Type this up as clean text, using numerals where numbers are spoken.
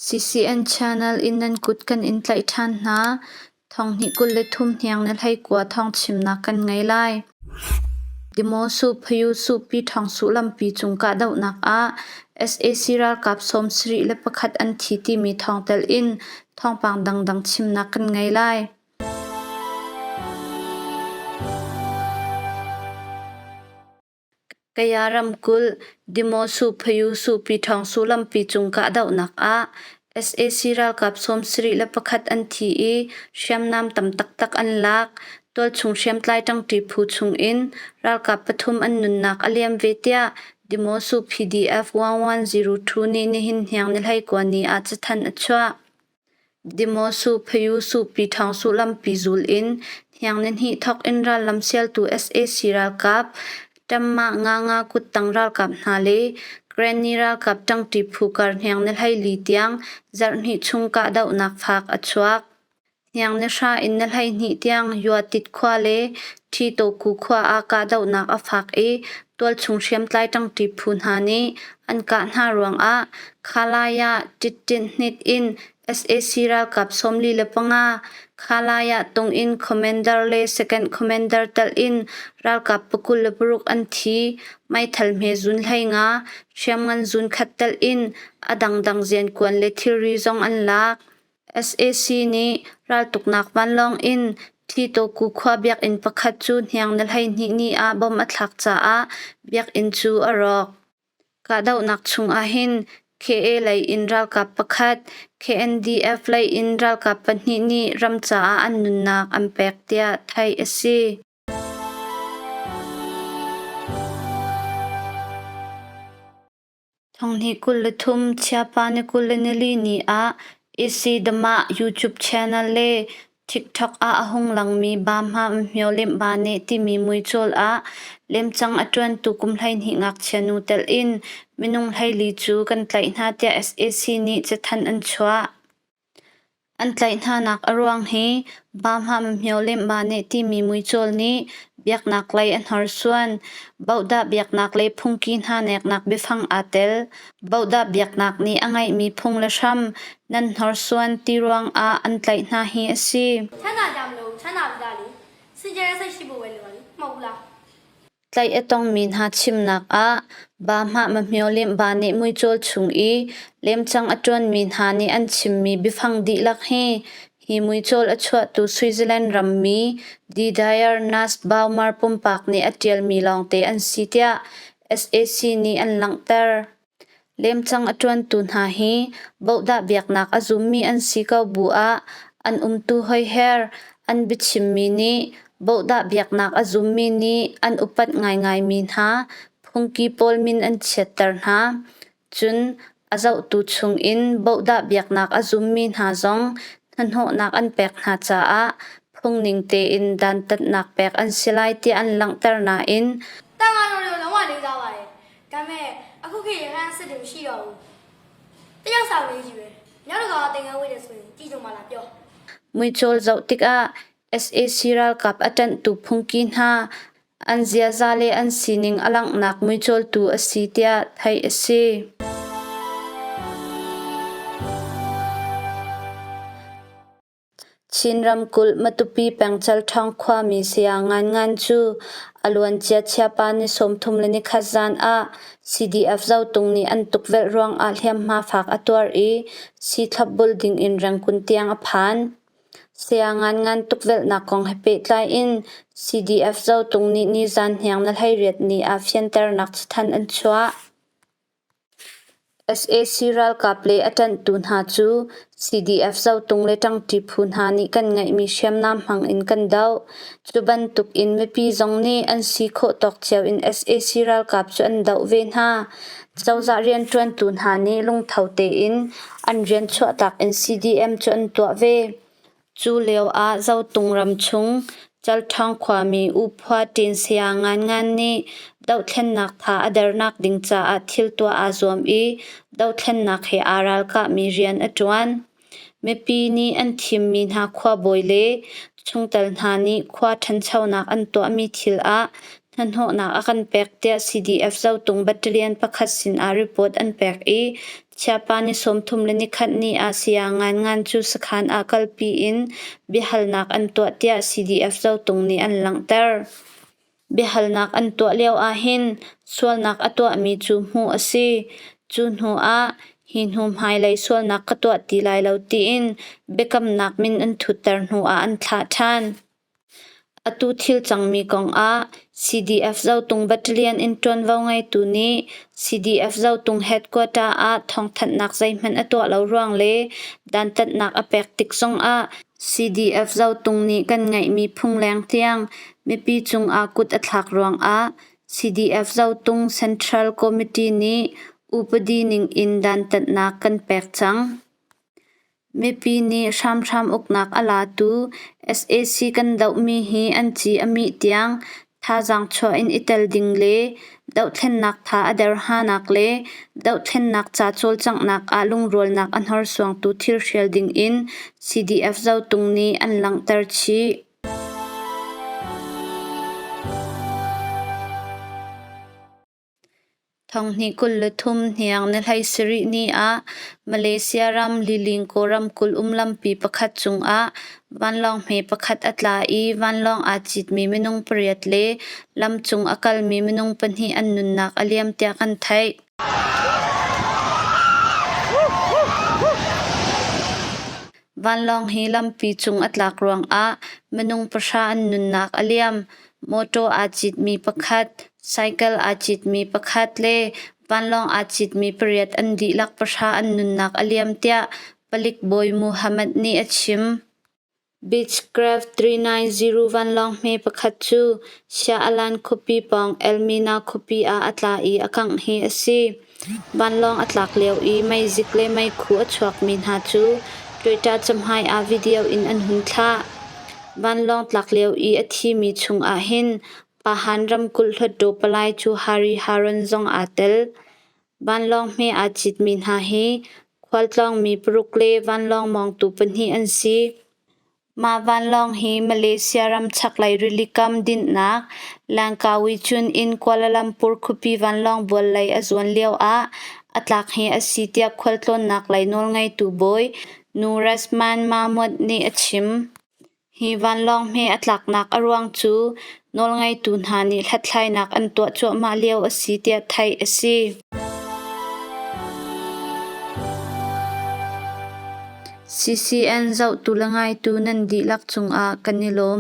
CCN Channel in nan kut kan in tlaih ṭhan hna. Thonghnih 23 hniang na hleikua thawng chimnak kan ngei lai. Dimosu Phayusu Piṭhawngsu lampi cung kahdohnak ah sac ralkap 71 an thi timi thawng telh in thawngpang dangdang chimnak kan ngei lai. Kaya ramkulh Dimosu Phayusu Piṭhawngsu lampi cung kahdohnak ah sac ralkap 71 an thi i hriamnam tam taktak an lak. Tualchung hriamtlai ṭangṭi phu chungin ralkap pathum an nunnak a liam ve tiah Dimosu PDF 1102 nih nihin hniang ni hleikua ni ah cathanh a chuah. Dimosu Phayusu Piṭhawngsu lampi zul in hniang nihnih thawk in rallam sialtu sac ralkap Ṭammah Nganga kuttang ralkap hna le Granny ralkap ṭangṭi phu kar hniang ni 14 tiang zarhhnih chung kahdohnak fak a chuak. Hniang ni hra in ni 12 tiang Yuatit khua le Ṭhitoku khua ah kahdohnak a fak i tualchung hriamtlai ṭangṭi phu hna nih an kah hna ruangah Khalaya Ṭitṭinhnit in sac ralkap 45, Khalaya tung in Commander le Second Commander telh in ralkap 26 an thi. Meithal hme zun 15, hriamngan zun khat telh in a dangdang ziankuan le thilri zong an lak. Sac nih raltuknak vanlawng in Thitoku khua biakinn pakhat cu hniang ni 12 ni ah bom a thlak caah biakinn cu a rawk. Kahdohnak chung ahhin KA lei in ralkap pakhat, KNDF lei in ralkap pahnih nih ram caah an nunnak an pek tiah theih a si. Thonghnih 23 Chiapa ni 24 ni ah Isidamah YouTube channel le TikTok ah a hung langmi Ba Hma Hmyo Lemh Ba Neh timi muicawl ah lemcang a ṭuantu kum 12 ngakchia nu telh in minung 14 cu kan tlaih hna tiah sac nih cathanh an chuah. An tlaih hnanak a ruang hi Ba Hma Hmyo Lemh Ba Neh timi muicawl nih biaknak lei a hnorsuan. Bohdah biaknak le phungki hna neknak biafang aa tel. Bohdah biaknak nih a ngeihmi phung le hram nan hnorsuan ti ruangah an tlaih hna hi a si. Tlaih a tongmi hna chimnak ah Ba Hmah Mahmyo Lemh Ba nih muicawl chung i lemcang a ṭuanmi hna nih an chimmi biafang dihlak hi hi muicawl a chuahtu Switzerland rammi Didier Nussbaumer pumpak nih a ṭialmi lawngte an si tiah sac nih an langhter. Lemcang a ṭuantu hna hi bohdah biaknak a zummi an si ko bu ah an umtu hoiher, an biachimmi nih bohdah biaknak a zummi nih an upat ngaingaimi hna phungki pawl min an chiatter hna. Cun a zohtu chungin bohdah biaknak a zummi hna zong hnahnawhnak an pek hna caah phungning tein dantatnak pek an si lai tiah an langhter nain ဒါပေမဲ့အခုခေတ်ရဟန်းစစ်တွေမရှိတော့ဘူးတယောက်ဆောင်လေးကြီးပဲညတော့ကောင်တင်ငန်းဝေးတယ်ဆိုရင်ကြည့်ကြမှာလားပြော Muicawl zoh tikah sac ralkap a ṭanhtu phungki hna an ziaza le an sining a langhnak muicawltu a si tiah theih a si. Chin ramkulh Matupi peng Calṭhawng khuami Saya Ngan Ngan cu a luancia Chiapa ni 31 zan ah CDF Zotung nih an tukvelh ruangah hliamhma fak a tuar i siithlopbul dingin Rangoon tiang a phan. Saya Ngan Ngan tukvelhnak kong he pehtlai in CDF Zotung nih nizan hniang na 18 ni ah fianternak cathanh an chuah. Sac ralkap le a ṭanhtu hna cu CDF Zotung le ṭangṭi phu hna nih kan ngeihmi hriamnam hmang in kan doh. Cu bantuk in mipi zong nih an si khawh tawk cio in sac ralkap cu an doh ve hna. Cozah rianṭuantu hna nih lungtho tein an rian chuahtak in CDM cu an tuah ve. Cu lioah Zotung ram chung Calṭhawng khuami U Phua Ṭin Saya Ngan Ngan nih dohthlennak tha a dernak ding caah thil tuah aa zuam i dohthlennak he aa ralkahmi rian a ṭuan. Mipi nih an thimmi hna khuabawi le chungtel hna nih khua ṭhanchonak an tuahmi thil ah hnahnawhnak a kan pek tiah CDF Zotung Battalion pakhat sinah report an pek i Chiapa ni 31 ni ah Saya Ngan Ngan cu sakhan ah kalpi in biahalnak an tuah tiah CDF Zotung nih an langhter. Biahalnak an tuah lio ahhin sualnak a tuahmi cu hmuh a si. Cu hnu ah hi hnu hmailei sualnak ka tuah ti lai lo tiin biakamnak min an thutter hnu ah an thlah ṭhan. Atu thil cangmi kongah CDF Zotung Battalion in ṭuanvo ngeitu nih CDF Zotung headquarter ah thawngthanhnak zeihmanh a tuah lo ruang le dantatnak a pek tik zongah CDF Zotung nih kan ngeihmi phungleng tiang mipi cungah kut a thlak ruangah CDF Zotung Central Committee nih upadi ningin dantatnak kan pek cang. Mipi nih hramhram uknak a latu sac kan dohmi hi an ci a mih tiang thazaang chuah in i tel ding le dohthlennak tha a der hanak le dohthlennak ca cawlcanghnak ah lungrualnak a hnorsuangtu thil hrial ding in CDF Zotung nih an langhter chih. Thonghnih 23 hniang ni 17 ni ah Malaysia ram Lilingkaw ramkulh um lampi pakhat cungah vanlawng hme pakhat a tla i vanlawng aa citmi minung pariat le lamcung a kalmi minung pahnih an nunnak a liam tiah kan theih. Vanlawng hi lampi cung a tlak ruangah minung pahra an nunnak a liam. Mawtaw aa citmi pakhat, cycle aa citmi pakhat le vanlawng aa citmi pariat an dihlak pahra an nunnak a liam tiah palik bawi Muhammad nih a chim. Beechcraft 390 vanlawng hme pakhat cu Shah Alan khuapi pawng Elmina khuapi ah a tla i a kangh hi a si. Vanlawng a tlak lio i meizik le meikhu a chuakmi hna cu Twitter cahmai ah video in an hun thlah. Vanlawng tlak lio i a thimi chung ahhin Pahan ramkulh hluttaw palai cu Hari Haron zong aa tel. Vanlawng hme aa citmi hna hi khualtlawngmi paruk le vanlawng mawngtu pahnih an si. Mah vanlawng hi Malaysia ram chaklei rilikam dinhnak Langkawi cun in Kuala Lumpur khuapi vanlawng bual lei a zuan lioah a tlak hi a si tiah khualtlawnnak lei nawlngeitu bawi Nurasman Mahmud nih a chim. Hi vanlawng hme a tlaknak a ruang cu nawlngeitu hna nih hlathlainak an tuah cuahmah lio a si tiah theih a si. CCN zohtu le ngaitu nan dihlak cungah kan i lawm.